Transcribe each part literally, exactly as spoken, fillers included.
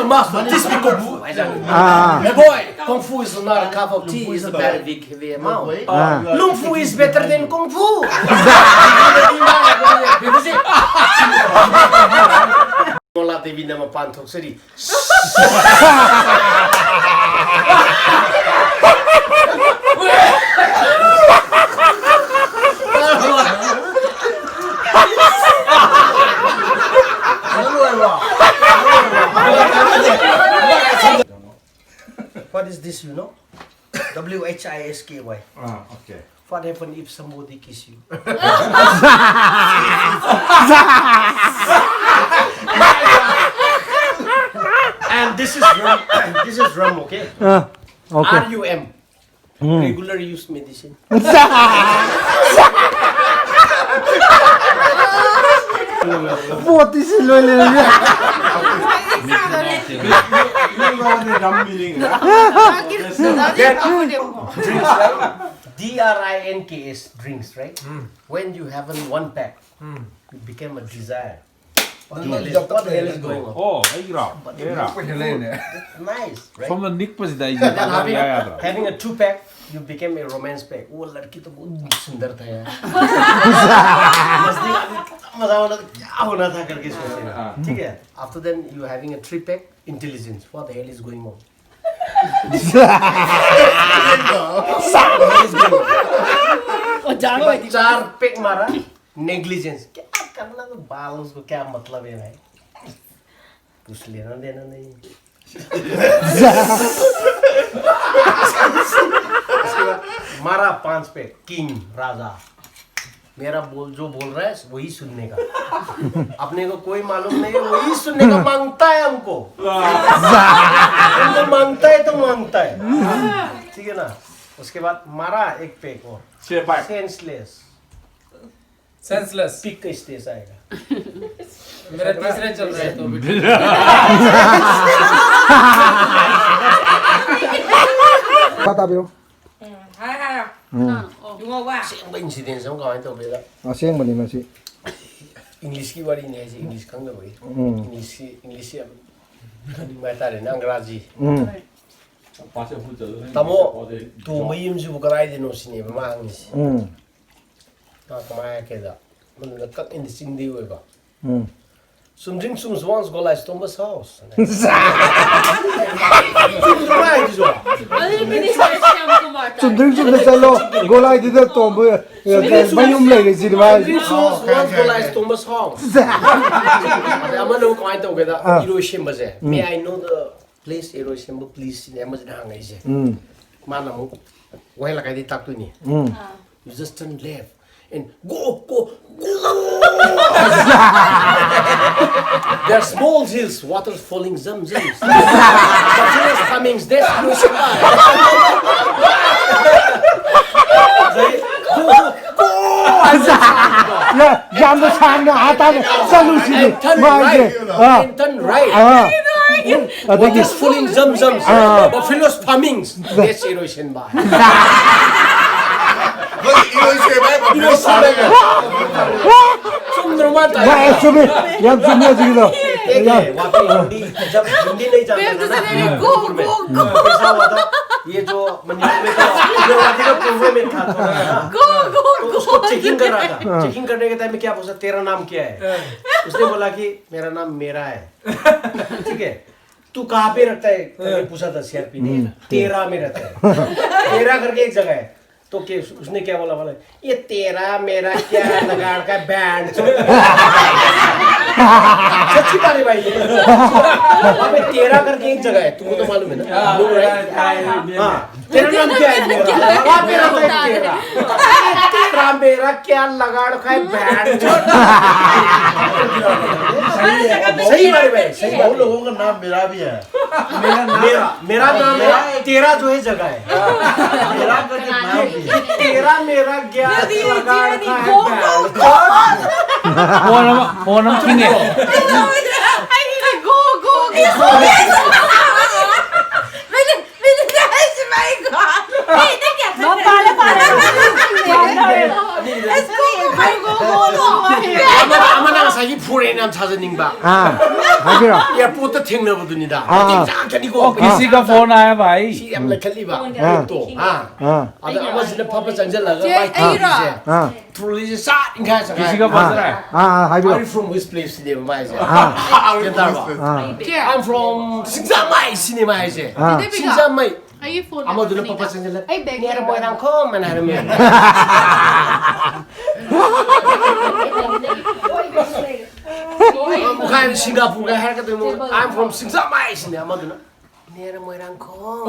Master, teach me kung fu. Ah. My boy, kung fu is not a cup of tea, it's a very big heavy amount. Ah. Lung fu is better than kung fu. Mola Devi nama panthok seri. What is this, you know? W H I S K Y. Ah, okay. What happen if somebody kiss you? And this is rum. This is rum, okay? Ah, okay. R U M. Regular use medicine. What is it, Lolo? You know the rum meaning, yeah? Then drinks, right? D R I N K S, drinks, right? When you have an one pack, you become a desire. What the hell is, what the hell is going on? Oh, ay, grabe. But Era. Nice, right? From the Nick pa si Daisy. Then having, Ay, ay, having a two pack, you became a romance pack. वो लड़की तो बहुत सुंदर था यार. मस्ती वाली, मजा वाला, क्या होना था करके सोचेगा. ठीक है? After then you having a three pack, intelligence. What the hell is going on? चार पैक मारा, नेग्लिजेंस. क्या करना तो बाल, उसको क्या मतलब है भाई? कुछ लेना देना नहीं. उसके बाद मारा पांच पैक, किंग, राजा. मेरा बोल, जो बोल रहा है वही सुनने का. अपने को कोई मालूम नहीं है, वही सुनने का मांगता है हमको. हमको मांगता है तो मांगता है. ठीक है ना? उसके बाद मारा एक पैक और. Siya pa. Senseless. Senseless. Peak का स्टेज आएगा. मेरा तीसरा चल रहा है तो अभी. Bata bro. ꯍꯥꯏ ꯍꯥꯏꯔꯣ. ꯎꯝ. ꯏꯕꯨꯡꯉꯣ ꯋꯥ. ꯑꯁꯦꯡꯕ ꯏꯟꯁꯤꯗꯦꯟꯁ ꯑꯃ ꯀꯃꯥꯏꯅ ꯇꯧꯒꯦꯗ? ꯑꯁꯦꯡꯕꯅꯤ ꯃꯁꯤ. ꯏꯪꯂꯤꯁꯀꯤ ꯋꯥꯔꯤꯅꯤ ꯍꯥꯏꯁꯦ, ꯏꯪꯂꯤꯁ ꯈꯪꯗꯕꯒꯤ. ꯎꯝ. ꯏꯪꯂꯤꯁꯀꯤ, ꯏꯪꯂꯤꯁꯁꯤ ꯌꯥꯝ ꯈꯟꯅꯤꯡꯕ ꯍꯥꯏꯇꯥꯔꯦꯅꯦ, ꯑꯪꯒ꯭ꯔꯥꯖꯤ꯫ ꯎꯝ ꯇꯥꯃꯣ, ꯇꯣꯝꯕ ꯌꯨꯝꯁꯤꯕꯨ ꯀꯗꯥꯏꯗꯅꯣ ꯁꯤꯅꯦꯕ ꯃꯥ ꯍꯪꯉꯤꯁꯦ꯫ ꯎꯝ ꯃꯥ ꯀꯃꯥꯏ ꯍꯥꯏꯔꯛꯀꯦꯗ, ꯃꯗꯨꯗ ꯀꯛ ꯏꯟꯗ ꯆꯤꯡꯗꯩ ꯑꯣꯏꯕ꯫ ꯎꯝ ꯆꯨꯝꯗ꯭ꯔꯤꯡ ꯆꯨꯝ ꯁꯨꯃꯥꯡ ꯁꯨꯒꯣ ꯂꯥꯏ ꯇꯣꯝꯕ ꯁꯥꯎꯁ꯫ ꯆꯨꯝꯗ꯭ꯔꯣ ꯍꯥꯏꯁꯤꯁꯨ? ꯑꯗꯨꯗꯤ ꯃꯤꯅꯤꯁꯇꯔ ꯁ꯭ꯌꯥꯝ ꯀꯨꯃꯥꯔ ꯇꯥꯔꯦ꯫ ꯆꯨꯝꯗ꯭ꯔꯤꯡ ꯆꯨꯝꯅ ꯆꯠꯂꯣ, ꯒꯣꯂꯥꯏꯗꯨꯗ ꯇꯣꯝꯕ ꯃꯌꯨꯝ ꯂꯩꯔꯦ ꯁꯤꯅꯤ ꯃꯥ ꯍꯥꯏꯁꯦ꯫ ꯆꯨꯝꯗ꯭ꯔꯤꯡ ꯁꯨꯃꯥꯡ ꯁꯨꯒꯣ ꯂꯥꯏ ꯇꯣꯝꯕ ꯁꯥꯎꯁ꯫ ꯑꯗꯩ ꯑꯃꯅ ꯑꯃꯨꯛ ꯀꯃꯥꯏꯅ ꯇꯧꯒꯦꯗ, ꯑꯥ꯫ ꯏꯔꯣꯏ ꯁꯦꯝꯕꯁꯦ꯫ May I know the place, ꯏꯔꯣꯏ ꯁꯦꯝꯕ please ꯁꯤꯅꯦ ꯑꯃꯁꯤꯅ ꯍꯪꯉꯛꯏꯁꯦ꯫ ꯎꯝ ꯃꯥꯅ ꯑꯃꯨꯛ ꯋꯥꯍꯩ ꯂꯥꯛꯀꯥꯏꯗꯤ ꯇꯥꯛꯇꯣꯏꯅꯤ꯫ ꯎꯝ You just turn left and go, go, go. There are small hills, water falling zam zam. Buffaloes coming, this blue sky. Go, go, go. ꯌꯥꯝꯅ ꯁꯥꯡꯅ ꯑꯥ ꯇꯥꯅ ꯆꯠꯂꯨꯁꯤꯅꯤ And turn ꯃꯥ ꯍꯥꯏꯁꯦ꯫ right. Ah And turn right. ꯑꯥ ꯑꯗꯒꯤ Water's falling zam zam. Ah. Buffaloes farming. That's erosion ba. ꯍꯧꯖꯤꯛ ꯏꯔꯣꯏ ꯁꯦꯝꯕ ꯍꯥꯏ ꯄꯥꯝꯕꯤꯗꯣ ꯁꯥꯔꯒ ꯆꯨꯝꯗ꯭ꯔꯣ ꯃꯥ ꯃꯥ ꯑꯦ, ꯆꯨꯝꯃꯤ꯫ ꯌꯥꯝ ꯆꯨꯝꯃꯤ ꯑꯗꯨꯒꯤꯗꯣ꯫ एक है, वाकई हिंदी, जब हिंदी नहीं जानता था ना, Go, go, go. कैसा हुआ था? ये जो मणिपुर में था, उग्रवादी का पूर्व में था थोड़ा, है ना? Go, go, तो उसको चेकिंग कर रहा था। चेकिंग करने के टाइम में क्या पूछा, तेरा नाम क्या है? उसने बोला कि मेरा नाम मेरा है। ठीक है, तू कहाँ पे रहता है करके पूछा था सीआरपी ने। तेरा में रहता है। तेरा करके एक जगह है। तो के, उसने क्या बोला, बोला, ये तेरा मेरा क्या लगा रखा है, बैंड। सच्ची बात है भाई। वहाँ पे तेरा करके एक जगह है, तुमको तो मालूम है ना? हाँ, तेरा नाम क्या है? मेरा। वहाँ पे रहता है तेरा। तेरा मेरा क्या लगा रखा है, बैंड। सही है भाई, सही बात है। बहुत लोगों का नाम मेरा भी है। मेरा, मेरा नाम है, तेरा जो है जगह है। मेरा करके नाम भी है। तेरा मेरा क्या लगा रखा है, बैंड। ꯐꯣꯟ ꯑꯃ ꯐꯣꯟ ꯑꯃ ꯈꯤꯡꯉꯦ꯫ Go, go, go. ꯑꯃꯅ, ꯑꯃꯅ ꯉꯁꯥꯏꯒꯤ ꯐꯣꯔꯦꯟ ꯌꯥꯝ ꯁꯥꯖꯅꯤꯡꯕ꯫ ꯑꯥ ꯍꯥꯏꯕꯤꯔꯣ꯫ ꯑꯦꯌꯥꯔꯄꯣꯔꯠꯇ ꯊꯦꯡꯅꯕꯗꯨꯅꯤꯗ꯫ ꯑꯥ꯫ ꯃꯇꯦꯛ ꯆꯥꯛꯀꯅꯤꯀꯣ꯫ ꯑꯣ, ꯀꯤꯁꯤ ꯀ ꯐꯣꯟ ꯑꯥꯌꯥ ꯚꯥꯏ꯫ ꯁꯤ ꯌꯥꯝ ꯂꯩꯈꯠꯂꯤꯕ꯫ ꯑꯥ꯫ ꯒ꯭ꯔꯨꯞꯇꯣ꯫ ꯑꯥ꯫ ꯑꯥ꯫ ꯑꯗ ꯑꯃꯁꯤꯅ ꯐꯠ ꯐꯠ ꯆꯪꯁꯤꯜꯂꯒ ꯆꯦ, ꯃꯥꯏ ꯑꯩꯔꯣ? ꯊꯥꯕꯤꯁꯦ꯫ ꯑꯥ꯫ ꯇ꯭ꯔꯣꯂꯤꯁꯦ ꯁꯥꯠ ꯏꯟꯈꯥꯏ ꯆꯪꯈꯥꯏ꯫ ꯀꯤꯁꯤ ꯀ ꯐꯣꯟ ꯁꯤꯔꯥ? ꯑꯥ, ꯑꯥ, ꯍꯥꯏꯕꯤꯔꯣ꯫ Are you from which place ꯁꯤꯅꯦꯕ ꯃꯥꯏꯁꯦ꯫ ꯑꯥ꯫ ꯒ꯭ꯌꯥꯟ ꯇꯥꯔꯕ? ꯑꯥ꯫ ꯆꯦ꯫ I'm from ꯁꯤꯡꯖꯃꯩ ꯁꯤꯅꯦ ꯃꯥ ꯍꯥꯏꯁꯦ꯫ ꯑꯥ꯫ ꯁꯤꯡꯖꯃꯩ꯫ ꯑꯩꯒꯤ ꯐꯣꯟ ꯑꯃꯗꯨꯅ ꯄꯄꯥ ꯆꯪꯁꯤꯜꯂ ꯑꯩ ꯕꯦꯒ "ꯅꯦꯔ ꯃꯣꯏꯔꯥꯡꯈꯣꯝ" ꯍꯥꯏꯅ ꯍꯥꯏꯔꯝꯃꯦ꯫ ꯃꯈꯥꯏ ꯁꯤꯡꯒꯥꯄꯨꯔꯒ ꯍꯥꯏꯔꯛꯀꯗꯣꯏ ꯃꯑꯣꯡ, "I'm from ꯁꯤꯡꯖꯃꯩ" ꯁꯤꯅꯦ ꯑꯃꯗꯨꯅ "ꯅꯦꯔ ꯃꯣꯏꯔꯥꯡꯈꯣꯝ",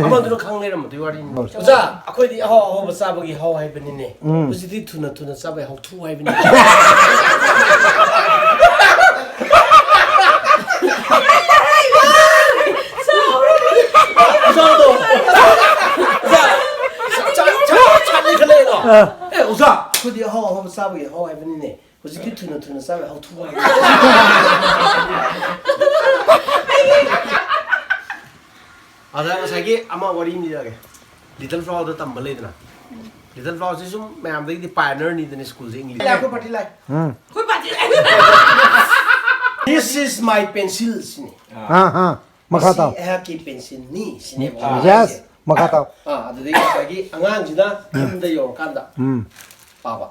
ꯑꯃꯗꯨꯅ ꯈꯪ ꯂꯩꯔꯝꯕꯗꯨꯒꯤ ꯋꯥꯔꯤꯅꯤ꯫ ꯑꯣꯖꯥ, ꯑꯩꯈꯣꯏꯗꯤ ꯑꯍꯥꯎ ꯑꯍꯥꯎꯕ ꯆꯥꯕꯒꯤ ꯍꯥꯎ ꯍꯥꯏꯕꯅꯤꯅꯦ꯫ ꯎꯝ꯫ ꯍꯧꯖꯤꯛꯇꯤ ꯊꯨꯅ ꯊꯨꯅ ꯆꯥꯕꯩ ꯍꯥꯎ ꯊꯨ ꯍꯥꯏꯕꯅꯤ꯫ ꯑꯣꯖꯥꯗꯣ꯫ ꯑꯣꯖꯥ, ꯆꯥ-, ꯆꯥ-, ꯆꯥ-, ꯆꯥꯠꯅꯤ ꯈꯜꯂꯛꯑꯦꯀꯣ꯫ ꯑꯥ꯫ ꯑꯦ, ꯑꯣꯖꯥ, ꯑꯩꯈꯣꯏꯗꯤ ꯑꯍꯥꯎ ꯑꯍꯥꯎꯕ ꯆꯥꯕꯒꯤ ꯍꯥꯎ ꯍꯥꯏꯕꯅꯤꯅꯦ꯫ ꯍꯧꯖꯤꯛꯇꯤ ꯊꯨꯅ ꯊꯨꯅ ꯆꯥꯕꯩ ꯍꯥꯎ ꯊꯨ ꯍꯥꯏꯕꯅꯤ꯫ ꯑꯗ ꯉꯁꯥꯏꯒꯤ ꯑꯃ ꯋꯥꯔꯤ ꯑꯃ ꯂꯤꯔꯒꯦ꯫ ꯂꯤꯇꯜ ꯐ꯭ꯂꯥꯋꯔꯗ ꯇꯝꯕ ꯂꯩꯗꯅ꯫ ꯂꯤꯇꯜ ꯐ꯭ꯂꯥꯋꯔꯁꯤ ꯁꯨꯝ ꯃꯌꯥꯝꯗꯒꯤꯗꯤ ꯄꯥꯏꯅꯔꯅꯤꯗꯅ ꯁ꯭ꯀꯨꯜꯁꯦ ꯏꯪꯂꯤꯁ꯫ ꯑꯩꯈꯣꯏ ꯄꯥꯔꯇꯤ ꯂꯥꯛꯑꯦ꯫ ꯎꯝ꯫ ꯑꯩꯈꯣꯏ ꯄꯥꯔꯇꯤ ꯂꯥꯛꯑꯦ꯫ "This is my pencil" ꯁꯤꯅꯤ꯫ ꯑꯥ, ꯑꯥ꯫ ꯃꯈꯥ ꯃꯁꯤ ꯇꯥꯎ꯫ ꯑꯩꯍꯥꯛꯀꯤ ꯄꯦꯟꯁꯤꯜꯅꯤ ꯁꯤꯅꯦꯕ ꯃꯥꯅ ꯌꯦꯁ꯫ ꯍꯥꯏꯁꯦ꯫ ꯃꯈꯥ ꯇꯥꯎ꯫ ꯑꯥ, ꯑꯗꯨꯗꯒꯤ ꯉꯁꯥꯏꯒꯤ ꯑꯉꯥꯡꯁꯤꯅ ꯌꯨꯝꯗ ꯌꯧꯔꯀꯥꯟꯗ ꯎꯝ꯫ ꯄꯥꯕ꯫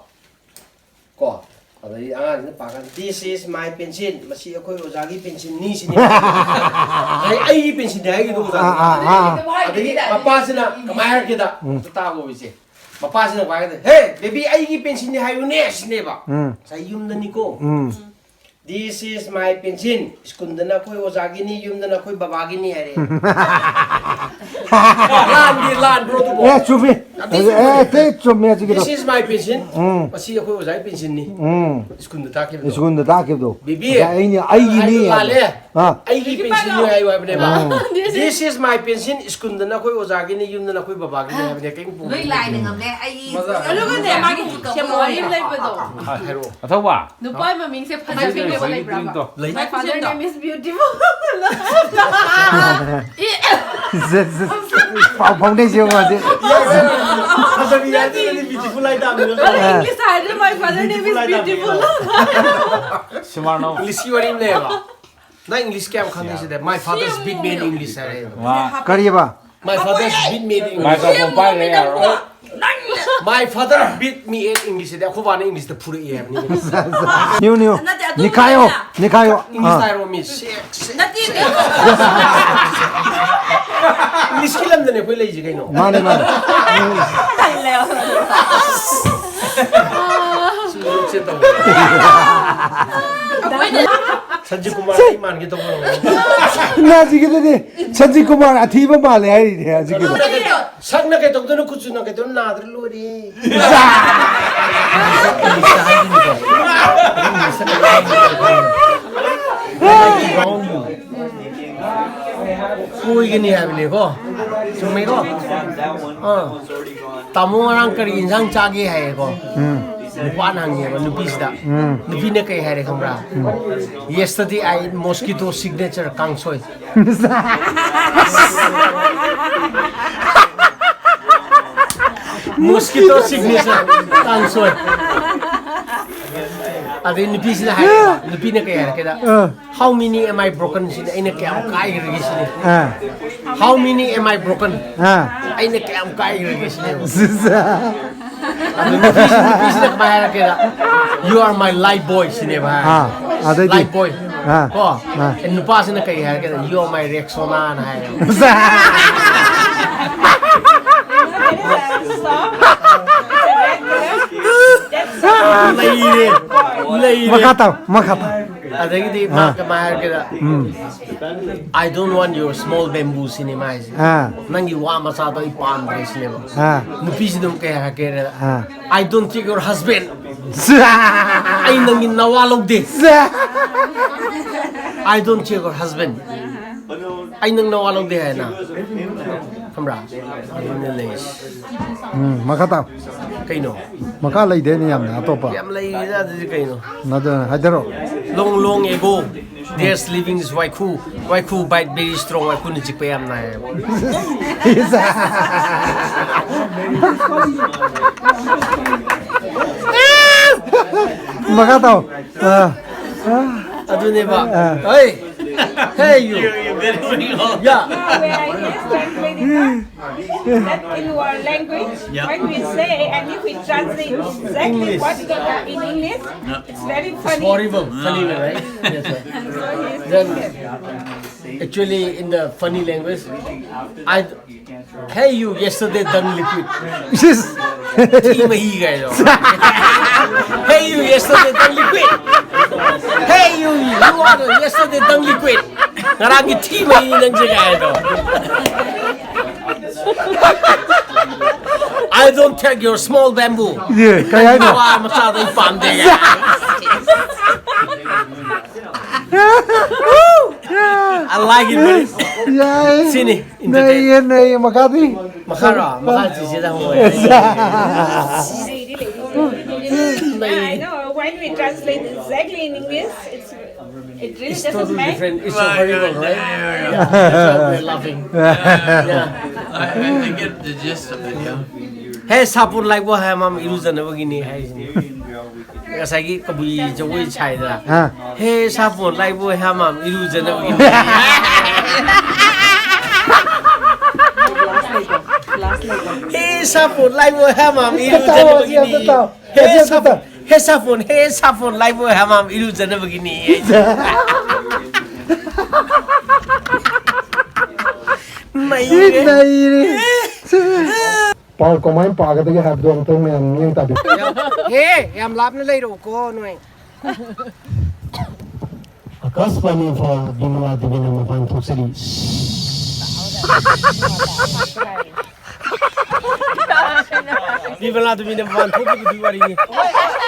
ꯀꯣ? ꯑꯗꯩ ꯑꯉꯥꯡꯁꯤꯅ ꯄꯥꯀꯥꯟꯗ, "This is my pencil." ꯃꯁꯤ ꯑꯩꯈꯣꯏ ꯑꯣꯖꯥꯒꯤ ꯄꯦꯟꯁꯤꯜꯅꯤ ꯁꯤꯅꯤ꯫ ꯑꯩ, ꯑꯩꯒꯤ ꯄꯦꯟꯁꯤꯜꯅꯤ ꯍꯥꯏꯒꯤꯗꯨ ꯑꯣꯖꯥꯅ꯫ ꯑꯥ, ꯑꯥ, ꯑꯥ꯫ ꯑꯗꯒꯤ ꯃꯄꯥꯁꯤꯅ ꯀꯃꯥꯏ ꯍꯥꯏꯔꯛꯀꯦꯗ? ꯎꯝ꯫ ꯑꯝꯇ ꯇꯥꯒꯣ ꯏꯆꯦ꯫ ꯃꯄꯥꯁꯤꯅ ꯀꯃꯥꯏ ꯍꯥꯏꯔꯛꯀꯦꯗ? "Hey, baby, ꯑꯩꯒꯤ ꯄꯦꯟꯁꯤꯜꯅꯤ ꯍꯥꯏꯌꯨꯅꯦ" ꯁꯤꯅꯦꯕ꯫ ꯎꯝ꯫ ꯉꯁꯥꯏ ꯌꯨꯝꯗꯅꯤꯀꯣ꯫ ꯎꯝ꯫ "This is my pencil." ꯁ꯭ꯀꯨꯜꯗꯅ ꯑꯩꯈꯣꯏ ꯑꯣꯖꯥꯒꯤꯅꯤ, ꯌꯨꯝꯗꯅ ꯑꯩꯈꯣꯏ ꯕꯕꯥꯒꯤꯅꯤ ꯍꯥꯏꯔꯦ꯫ ꯂꯥꯟꯗꯤ ꯂꯥꯟꯕ꯭ꯔꯣ ꯑꯗꯨꯕꯣ? ꯑꯦ, ꯆꯨꯝꯃꯤ꯫ ꯑꯗꯨꯗꯤ ꯑꯦ, ꯆꯨꯝꯃꯦ꯫ ꯑꯦ, ꯆꯨꯝꯃꯦ ꯑꯁꯤꯒꯤꯗꯣ꯫ "This is my pencil." ꯎꯝ꯫ ꯃꯁꯤ ꯑꯩꯈꯣꯏ ꯑꯣꯖꯥꯒꯤ ꯄꯦꯟꯁꯤꯜꯅꯤ꯫ ꯎꯝ꯫ ꯁ꯭ꯀꯨꯜꯗ ꯇꯥꯛꯈꯤꯕꯗꯣ꯫ ꯁ꯭ꯀꯨꯜꯗ ꯇꯥꯛꯈꯤꯕꯗꯣ꯫ ꯕꯦꯕꯤ, ꯉꯁꯥꯏ ꯑꯩꯅ ꯑꯩꯒꯤꯅꯤ ꯍꯥꯏꯗꯣ ꯍꯥꯏꯕꯗꯣ꯫ ꯂꯥꯜꯂꯦ꯫ ꯑꯥ꯫ ꯑꯩꯒꯤ ꯄꯦꯟꯁꯤꯜꯅꯤ ꯍꯥꯏꯌꯨ ꯍꯥꯏꯕꯅꯦꯕ꯫ ꯎꯝ꯫ "This is my pencil." ꯁ꯭ꯀꯨꯜꯗꯅ ꯑꯩꯈꯣꯏ ꯑꯣꯖꯥꯒꯤꯅꯤ, ꯌꯨꯝꯗꯅ ꯑꯩꯈꯣꯏ ꯕꯕꯥꯒꯤꯅꯤ ꯍꯥꯏꯕꯅꯦ꯫ ꯀꯔꯤꯝ ꯄꯨ-, ꯂꯣꯏ ꯂꯥꯏꯅ ꯉꯝꯂꯦ꯫ ꯑꯩ ꯑꯗꯨꯒꯅꯦ, ꯃꯥꯒꯤ ꯋꯥꯔꯤ ꯑꯃ ꯂꯩꯕꯗꯣ꯫ ꯑꯥ, ꯍꯥꯏꯔꯛꯑꯣ꯫ ꯑꯊꯧꯕ꯫ ꯅꯨꯄꯥ ꯃꯃꯤꯡꯁꯦ ꯐꯖꯕ ꯂꯩꯕ꯭ꯔꯕ? ꯂꯩ꯫ My father name is beautiful. ꯂꯩ꯫ My father name is beautiful. ꯁꯦ, ꯁꯦ, ꯄꯥꯎ ꯐꯥꯎꯅꯩꯁꯦ ꯃꯥꯁꯦ꯫ ꯐꯖꯕꯤ ꯍꯥꯏꯗꯨꯅꯗꯤ beautiful ꯍꯥꯏ ꯇꯥꯕꯅꯤꯅ꯫ English ꯍꯥꯏꯗꯤ my father name is beautiful. ꯁꯨꯃꯥꯔꯅꯧ꯫ Englishꯀꯤ ꯋꯥꯔꯤ ꯑꯃ ꯂꯩꯌꯦꯕ꯫ ꯅꯪ English ꯀꯌꯥꯝ ꯈꯪꯉꯤ ꯁꯤꯗ? My father's beat me in English ꯍꯥꯏꯔꯦ꯫ ꯋꯥ꯫ ꯀꯔꯤꯕ? My father's beat me in English. Microphone ꯄꯥꯏꯈ꯭ꯔꯦ, ꯌꯥꯔꯣꯏ꯫ My father beat me in English ꯁꯤꯗꯤ ꯑꯩꯈꯣꯏ ꯕꯥꯅ Englishꯇ ꯐꯨꯔꯛꯏ ꯍꯥꯏꯕꯅꯤ꯫ New, new. ꯅꯠꯇꯦ, ꯑꯗꯨꯝ ꯅꯤꯈꯥꯏꯌꯣ, ꯂꯩꯅ꯫ ꯅꯤꯈꯥꯏꯌꯣ꯫ Englishꯇ ꯑꯥ꯫ ꯍꯥꯏꯔꯣ, ꯃꯤ꯫ ꯁꯦꯛ, ꯁꯦꯛ, ꯅꯠꯇꯦ, ꯁꯦꯛ꯫ Englishꯀꯤ ꯂꯝꯗꯅꯦ ꯑꯩꯈꯣꯏ ꯂꯩꯁꯦ ꯀꯩꯅꯣ꯫ ꯃꯥꯅꯦ, ꯃꯥꯅꯦ꯫ ꯇꯜꯂꯦ꯫ ꯁꯤ ꯅꯣꯛꯁꯦ ꯇꯧꯕ꯫ ꯑꯩꯈꯣꯏꯅ ꯁꯟꯖꯤꯠ ꯀꯨꯃꯥꯔ ꯏꯃꯥꯟꯒꯤ ꯇꯧꯕ꯫ ꯅ ꯍꯧꯖꯤꯛꯀꯤꯗꯨꯗꯤ ꯁꯟꯖꯤꯠ ꯀꯨꯃꯥꯔ ꯑꯊꯤꯕ ꯃꯥꯜꯂꯦ ꯍꯥꯏꯔꯤꯅꯦ ꯍꯧꯖꯤꯛꯀꯤꯗꯣ꯫ ꯁꯛꯅ ꯀꯩꯗꯧꯗꯣꯏꯅꯣ, ꯀꯨꯆꯨꯅ ꯀꯩꯗꯧꯅꯣ, ꯅꯥꯗ꯭ꯔ ꯂꯣꯏꯔꯦ꯫ ꯀꯣꯏꯒꯅꯤ ꯍꯥꯏꯕꯅꯦꯀꯣ꯫ ꯆꯨꯝꯃꯦꯀꯣ? ꯑꯥ꯫ ꯇꯥꯃꯣ ꯉꯔꯥꯡ ꯀꯔꯤ ꯏꯟꯁꯥꯡ ꯆꯥꯒꯦ ꯍꯥꯏꯌꯦꯀꯣ꯫ ꯎꯝ꯫ ꯅꯨꯄꯥꯅ ꯍꯪꯉꯦꯕ ꯅꯨꯄꯤꯁꯤꯗ꯫ ꯎꯝ꯫ ꯅꯨꯄꯤꯅ ꯀꯩ ꯍꯥꯏꯔꯦ ꯈꯪꯕ꯭ꯔꯥ? ꯎꯝ꯫ Yesterday I ate mosquito signature ꯀꯥꯡꯁꯣꯏ꯫ Mosquito signature ꯀꯥꯡꯁꯣꯏ꯫ ꯑꯗꯩ ꯅꯨꯄꯤꯁꯤꯅ ꯍꯥꯏꯔꯦꯕ, ꯅꯨꯄꯤꯅ ꯀꯩ ꯍꯥꯏꯔꯛꯀꯦꯗ? ꯑꯥ꯫ How many am I broken ꯁꯤꯅꯤ, ꯑꯩꯅ ꯀꯌꯥꯝ ꯀꯥꯏꯈ꯭ꯔꯒꯦ ꯁꯤꯅꯤ꯫ ꯑꯥ꯫ How many am I broken? ꯑꯥ꯫ ꯑꯩꯅ ꯀꯌꯥꯝ ꯀꯥꯏꯈ꯭ꯔꯒꯦ ꯁꯤꯅꯦꯕ꯫ ꯑꯗꯨ ꯅꯨꯄꯤꯁꯤ-, ꯅꯨꯄꯤꯁꯤꯅ ꯀꯃꯥꯏ ꯍꯥꯏꯔꯛꯀꯦꯗ? You are my life boy ꯁꯤꯅꯦꯕ ꯍꯥꯏ꯫ ꯑꯥ, ꯑꯗꯩꯗꯤ? Life boy꯫ ꯑꯥ, ꯀꯣ? ꯑꯥ꯫ ꯑꯦ, ꯅꯨꯄꯥꯁꯤꯅ ꯀꯩ ꯍꯥꯏꯔꯛꯀꯦꯗ? You are my Rexona ꯅ ꯍꯥꯏ꯫ ꯂꯩꯔꯦ, ꯂꯩꯔꯦ꯫ ꯃꯈꯥ ꯇꯥꯎ, ꯃꯈꯥ ꯇꯥꯎ꯫ ꯑꯗꯒꯤꯗꯤ ꯃꯥ ꯑꯥ꯫ ꯀꯃꯥꯏ ꯍꯥꯏꯔꯛꯀꯦꯗ? ꯎꯝ꯫ I don't want your small bamboo ꯁꯤꯅꯦ ꯃꯥ ꯍꯥꯏꯁꯦ꯫ ꯑꯥ꯫ ꯅꯪꯒꯤ ꯋꯥ ꯃꯆꯥꯗꯣ ꯑꯩ ꯄꯥꯝꯗ꯭ꯔꯦ ꯁꯤꯅꯦꯕ꯫ ꯑꯥ꯫ ꯅꯨꯄꯤꯁꯤꯅ ꯑꯃꯨꯛ ꯀꯩ ꯍꯥꯏꯔꯛꯀꯦꯗ? ꯑꯥ꯫ I don't take your husband. ꯑꯩ ꯅꯪꯒꯤ ꯅꯋꯥ ꯂꯧꯗꯦ꯫ I don't take your husband. ꯑꯩ ꯅꯪ ꯅꯋꯥ ꯂꯧꯗꯦ ꯍꯥꯏꯅ꯫ ꯈꯪꯕ꯭ꯔꯥ? ꯑꯗꯨꯅ ꯂꯩꯔꯤꯁꯦ꯫ ꯎꯝ, ꯃꯈꯥ ꯇꯥꯎ꯫ ꯀꯩꯅꯣ? ꯃꯈꯥ ꯂꯩꯗꯦꯅꯦ ꯌꯥꯝꯅ ꯑꯇꯣꯞꯄ꯫ ꯌꯥꯝ ꯂꯩꯔꯤꯗ ꯑꯗꯨꯗꯤ ꯀꯩꯅꯣ? ꯑꯗꯨ ꯍꯥꯏꯗꯔꯛꯑꯣ꯫ Long long ago, Their living is ꯋꯥꯏꯈꯨ. ꯋꯥꯏꯈꯨ bite very strong. ꯋꯥꯏꯈꯨꯅ ꯆꯤꯛꯄ ꯌꯥꯝ ꯅꯥꯏꯌꯦꯕ. ꯃꯈꯥ ꯇꯧ꯫ ꯑꯥ꯫ ꯑꯗꯨꯅꯦꯕ. ꯑꯥ꯫ Hey, hey, you. Yeah. Now we are just translating that in our language. Yeah. When we say, and if we translate exactly English. What we are in English, it's very funny. Horrible, funny, right? Yes, sir. So he's Then, actually, in the funny language, I, hey, you, yesterday done liquid. ꯊꯤ ꯃꯍꯤ ꯀꯥꯏꯗꯣ. Hey, you, yesterday done liquid. Hey, you, you are the yesterday done liquid. ꯉꯔꯥꯡꯒꯤ ꯊꯤ ꯃꯍꯤꯅꯤ ꯅꯪꯁꯦ ꯀꯥꯏꯗꯣ. I don't take your small bamboo. ꯌꯦ, ꯀꯩ ꯍꯥꯏꯅꯣ? ꯋꯥ ꯃꯆꯥꯗꯣ ꯑꯩ ꯄꯥꯝꯗꯦ. I like it very. ꯌꯥꯏ꯫ ꯁꯤꯅꯤ, entertain. ꯅꯩꯌꯦ, ꯅꯩꯌꯦ, ꯃꯈꯥꯗꯤ? ꯃꯈꯥꯔꯣ? ꯃꯈꯥ ꯆꯤꯆꯦꯗ ꯍꯪꯉꯣ꯫ I know, when we translate exactly in English, it's, it really It's doesn't totally match. Different. It's so horrible, right? Yeah, yeah, yeah, yeah. Yeah, that's why we're laughing. Yeah. I, I, I get the gist of it, yeah. ꯍꯦ ꯁꯥꯄꯣꯟ ꯂꯥꯏꯕꯣ ꯍꯥꯏ ꯃꯥꯝ ꯏꯔꯨꯖꯅꯕꯒꯤꯅꯤ ꯍꯥꯏꯁꯤꯅꯤ꯫ ꯉꯁꯥꯏꯒꯤ ꯀꯕꯨꯏ ꯖꯒꯣꯏ ꯁꯥꯏꯗꯅ꯫ ꯑꯥ꯫ ꯍꯦ ꯁꯥꯄꯣꯟ ꯂꯥꯏꯕꯣ ꯍꯥꯏ ꯃꯥꯝ ꯏꯔꯨꯖꯅꯕꯒꯤꯅꯤ꯫ ꯍꯦ ꯁꯥꯄꯣꯟ ꯂꯥꯏꯕꯣ ꯍꯥꯏ ꯃꯥꯝ ꯑꯝꯇ ꯇꯥꯎ, ꯑꯁꯤ ꯑꯝꯇ ꯏꯔꯨꯖꯅꯕꯒꯤꯅꯤ꯫ ꯇꯥꯎ꯫ ꯍꯦ ꯑꯁꯤ ꯑꯝꯇ ꯁꯥꯄꯣꯟ, ꯇꯥꯎ꯫ ꯍꯦ ꯁꯥꯄꯣꯟ, ꯍꯦ ꯁꯥꯄꯣꯟ ꯂꯥꯏꯕꯣ ꯍꯥꯏ ꯃꯥꯝ ꯏꯔꯨꯖꯅꯕꯒꯤꯅꯤ꯫ ꯅꯩꯔꯦ꯫ ꯅꯩꯔꯦ꯫ ꯄꯥꯎ ꯀꯃꯥꯏꯅ ꯄꯥꯒꯗꯒꯦ ꯍꯥꯏꯕꯗꯣ ꯑꯝꯇꯪ ꯃꯌꯥꯝ ꯃꯤꯠꯌꯦꯡ ꯇꯥꯕꯤꯌꯨ꯫ ꯍꯦ, ꯌꯥꯝ ꯂꯥꯞꯅ ꯂꯩꯔꯛꯎꯀꯣ ꯅꯣꯏ꯫ ꯑꯀꯥꯁꯕꯥꯅꯤ ꯏꯝꯐꯥꯜ, ꯕꯤꯃꯂꯥ ꯗꯦꯕꯤꯅ ꯃꯄꯥꯟ ꯊꯣꯛꯆꯔꯤ꯫ ꯕꯤꯃꯂꯥ ꯗꯦꯕꯤꯅ ꯃꯄꯥꯟ ꯊꯣꯛꯈꯤꯕꯗꯨꯒꯤ ꯋꯥꯔꯤꯅꯤ꯫